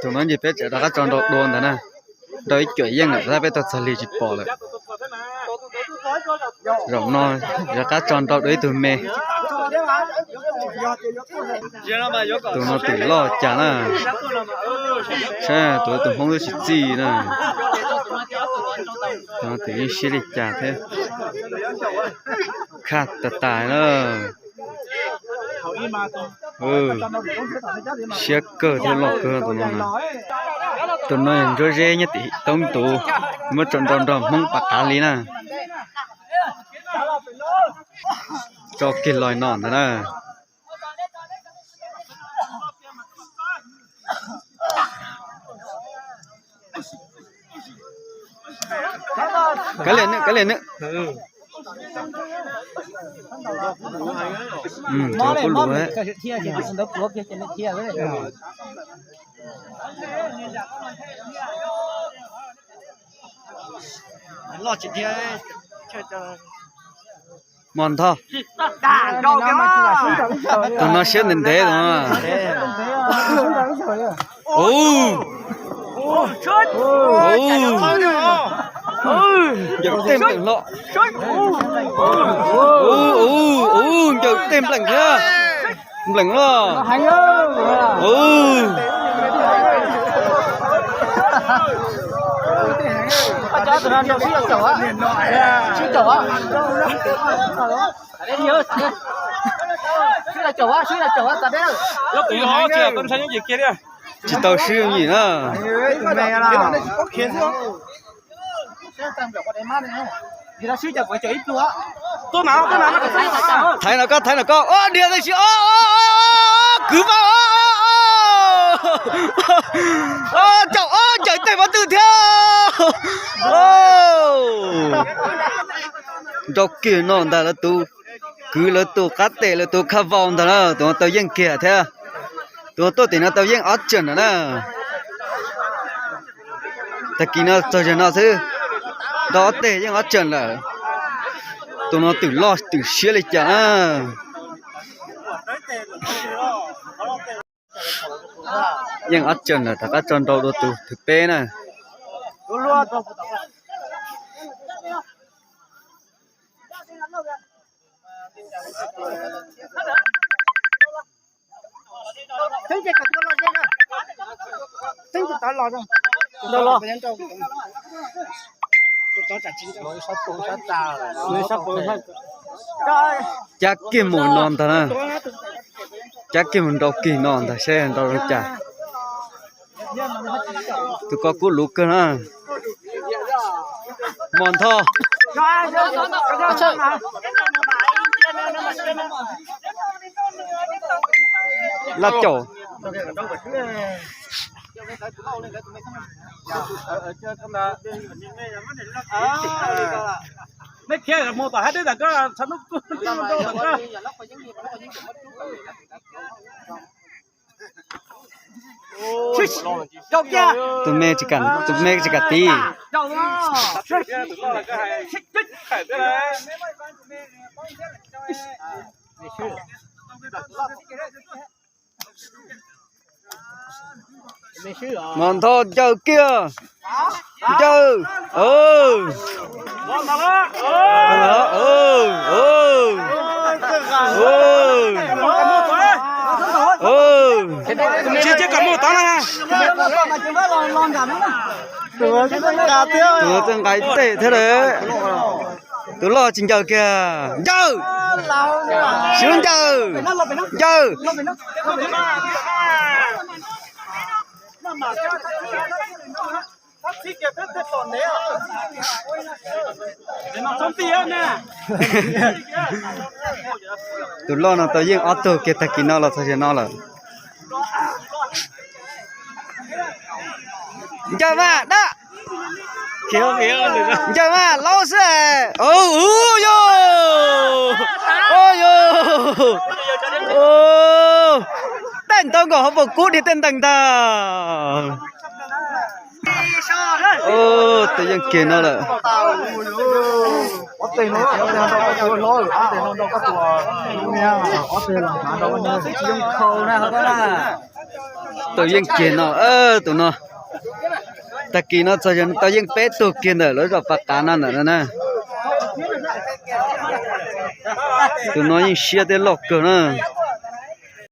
Tus no ces peb tseem rov qab tso nrau dua ntawd na. Nrau ib cuam yeej lawm tab peb tau txog lig tsis pom lawm. Zaum no rov qab tso nrau dua ib tug me. Tus no twm loj cas na. Saib tus, tus hmoob twb tsis txij na. Tus no twm yeej siab li cas thiab. Khaj tas tas na. Siab kawg thiab loj kawg tus no na. Tus no yog ntsuab zeb nyob tim toob tus, muab tso nrau nrog hmoob pam qav li na. Tso kiag los no ntag na. Kav liam nws, kav liam nws. Cov kuj lus. Mos Nthoj. Tus no siab ntev ntev tus no. Ncaws tej npleem hlo. Ncaws tej npleem thiab. Npleem los. Tsis tau swb yooj yim na. Thaiv no koj, thaiv no koj. Ob, dhia tib si. Ob, kwv vau. Ob, caum, ob, ncaws tej pob tw thiab. Nrau kiag no ntag, lawv tus kwv lawv tus qab tes lawv tus khaj vau ntag na. Tus no tau yeej kiag thiab. Tus tuaj tim no tau yeej ob tseem lawm na. Tag kis no txog zaum no xwb, nrau ob teg yeej ob tseem lawm. Tus no twm loj twm siab li cas na. Yeej ob tseem lawm, rov qab tso nrau dua tus thib peb na. Cab kiag mus no ntag na. Cab kiag mus nrau kiag no ntag seb nrau zoo cas. Tus ko kub luv kawg na. Mos Nthoj. Laj caum. Tus me tsis kam, tus me tsis kam tib. Mos Nthoj ncaws kiag. Ncaws. Tus txawj nqa ib teg thiab lawm. Tus loj tsis ncaws kiag. Ncaws. Sib ncaws. Ncaws. Tus loj no tau yeej ob tug kiag tag kis no los txog zaum no lawm. Ncaws mas dab. Ncaws mas laub xwb. Ub yog. Ub yog. Tej ntau nkaus hauv paus kub dhia tej ntees ntag. Tus yeej kiag no lawm. Tau yeej kiag no, tus no. Tag kis no txog yog tau yeej peb tug kiag ntawm lawv zos Pas Qav no ntawm no na. Tus no yeej siab thiab loj kawg na.